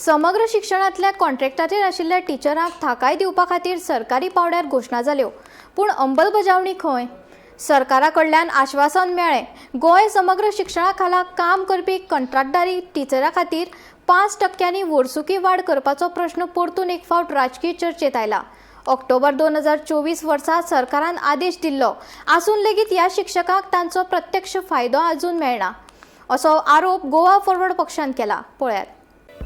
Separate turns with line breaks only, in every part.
समग्र शिक्षणांतल्या कॉन्ट्रॅक्टाचेर आशिल्ल्या टिचरांक थाकाय दिवपा खातीर सरकारी पांवड्यार घोशणा जाल्यो, पूण अंमलबजावणी खंय? सरकारा कडल्यान आश्वासन मेळ्ळें. गोंय समग्र शिक्षणा खाला काम करपी कंत्राटदारी टिचरां खातीर 5 टक्क्यांनी वर्सुकी वाड करपाचो प्रश्न परतून एक फावट राजकीय चर्चेत आयला. ऑक्टोबर 2024 वर्सा सरकारान आदेश दिल्लो आसून लेगीत ह्या शिक्षकांक तांचो प्रत्यक्ष फायदो अजून मेळना, असो आरोप गोवा फॉरवर्ड पक्षान केला. पळयात.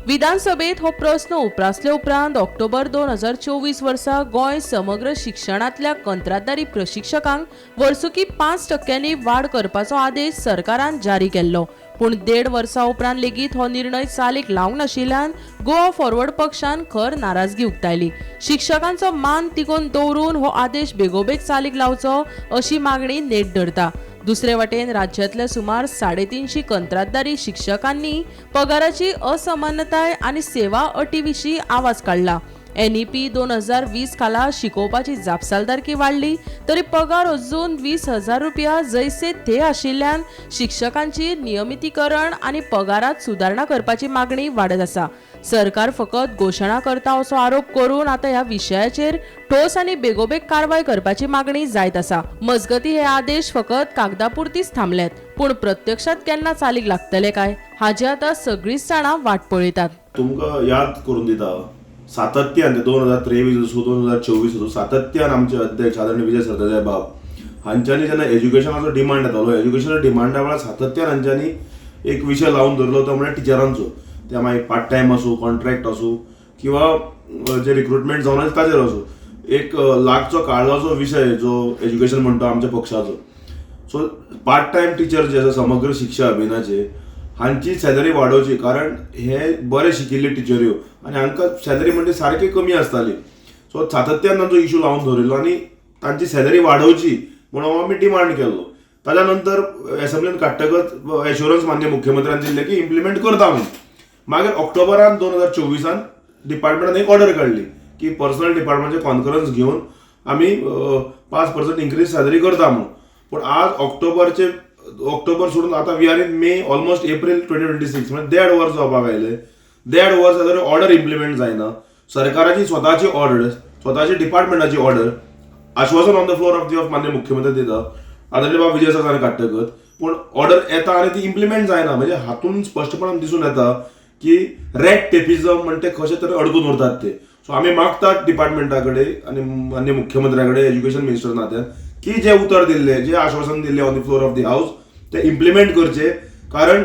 विधानसभेत हो प्रस्न उप्रासले उपरांत ऑक्टोबर 2024 वर्सा गोंय समग्र शिक्षणांतल्या कंत्राटदारी प्रशिक्षकांक वर्सुकी 5 टक्क्यांनी वाड करपाचो आदेश सरकारान जारी केल्लो. पूण देड वर्सा उपरांत लेगीत हो निर्णय चालीक लावंक नाशिल्ल्यान गोवा फॉरवर्ड पक्षान खर नाराजगी उक्तायली. शिक्षकांचो मान तिगोवन दवरून हो आदेश बेगोबेग चालीक लावचो, अशी मागणी नेट धरता. दुसरे वटेन राज्यांतल्या सुमार 350 कंत्राटदारी शिक्षकांनी पगाराची असमानताय आनी सेवा अटी विशीं आवाज काडला. एनईपी 2020 खाला शिकोवपाची जापसालदारकी वाडली तरी पगार अजून 20,000 रुपया जैसे थे आशिल्ल्यान शिक्षकांची नियमितीकरण आनी पगारात सुदारणा करपाची मागणी वाडत आसा. सरकार फकत घोशणा करता असो आरोप करून आतां ह्या विशयाचेर ठोस आनी बेगोबेग कारवाय करपाची मागणी जायत आसा. मजगती, हे आदेश फकत कागदापुरतीच थांबल्यात, पूण प्रत्यक्षात केन्ना चालीक लागतले काय, हाची आतां सगळींच जाणां वाट पळयतात.
तुमकां याद करून दिता, सातत्यान ते 2023 आसूं, 2024 आसूं, सातत्यान आमचे अध्यक्ष आदरणीय विजय सरदेसाय बाब हांच्यांनी जेन्ना एज्युकेशनाचो डिमांड येतालो, एज्युकेशनाच्या डिमांडा वेळार सातत्यान हांच्यांनी एक विशय लावन धरलो, तो म्हळ्यार टिचरांचो. ते मागीर पार्ट टायम आसूं, कॉन्ट्रॅक्ट आसूं किंवा जे रिक्रुटमेंट जावन आसा ताजेर आसूं, एक लागचो काळजाचो विशय जो एज्युकेशन म्हणटा आमच्या पक्षाचो. सो पार्ट टायम टिचर जे आसा समग्र शिक्षा अभियानाचे, हांची सॅलरी वाडोवची, कारण हे बरे शिकिल्ले टिचऱ्यो आनी हांकां सॅलरी म्हणजे सारकी कमी आसताली. सो सातत्यान तांचो इशू लावन धरिल्लो आनी तांची सॅलरी वाडोवची म्हणून आमी डिमांड केल्लो. ताच्या नंतर एसेंब्लीन काडटकच एश्योरन्स माननीय मुख्यमंत्र्यान दिल्लें की इम्प्लिमेंट करता म्हणून. मागीर ऑक्टोबरान 2024 डिपार्टमेंटान एक ऑर्डर काडली की पर्सनल डिपार्टमेंटचे कॉन्फरन्स घेवन आमी 5% इन्क्रीज सॅलरी करता म्हणून. पूण आज ऑक्टोबरचे ऑक्टोबर सोडून आतां we are in May, almost April 2026, म्हणजे देड वर्स जावपाक आयले. देड वर्स जाल्यार ऑर्डर इम्प्लिमेंट जायना. सरकाराची स्वताची ऑर्डर, स्वताची डिपार्टमेंटाची ऑर्डर, आश्वासन on the floor of the of माननीय मुख्यमंत्री दिता, आदरणीय बाब विजय सरकार काडटकच, पूण ऑर्डर येता आनी ती इम्प्लिमेंट जायना. म्हणजे हातून स्पश्टपणान दिसून येता की रेड टेपिझम म्हणटे कशें तरी अडकून उरतात ते. सो आमी मागतात डिपार्टमेंटा कडेन आनी माननीय मुख्यमंत्र्या कडेन, एज्युकेशन मिनिस्टर नात्यान, की जे उतर दिल्ले, जे आश्वासन दिल्ले on the floor of the house, ते इम्प्लिमेंट करचे. कारण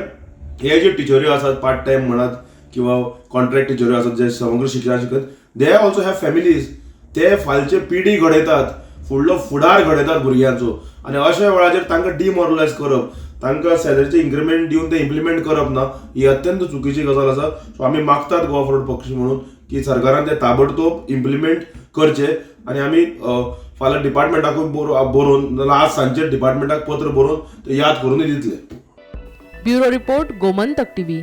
हे जे टिचऱ्यो आसात, पार्ट टायम म्हणात किंवा कॉन्ट्रॅक्ट टिचऱ्यो आसात जे समग्र शिक्षण शिकत, they also have families. ते फालचे पिढी घडयतात, फुडलो फुडार घडयतात भुरग्यांचो आनी अशा वेळाचेर तांकां डिमॉरलायज करप, तांकां सॅलरीचे इन्क्रिमेंट दिवन ते इम्प्लिमेंट करप ना, ही अत्यंत चुकीची गजाल आसा. सो आमी मागतात गोवा फॉरवर्ड पक्ष म्हणून की सरकारान ते ताबडतोब इम्प्लिमेंट करचे आनी आमी फाल्यां डिपार्टमेंटाकूय बरोवन, नाजाल्यार आज सांजचे डिपार्टमेंटाक पत्र बरोवन ते याद करूनय दितले.
Bureau report, Gomantak TV.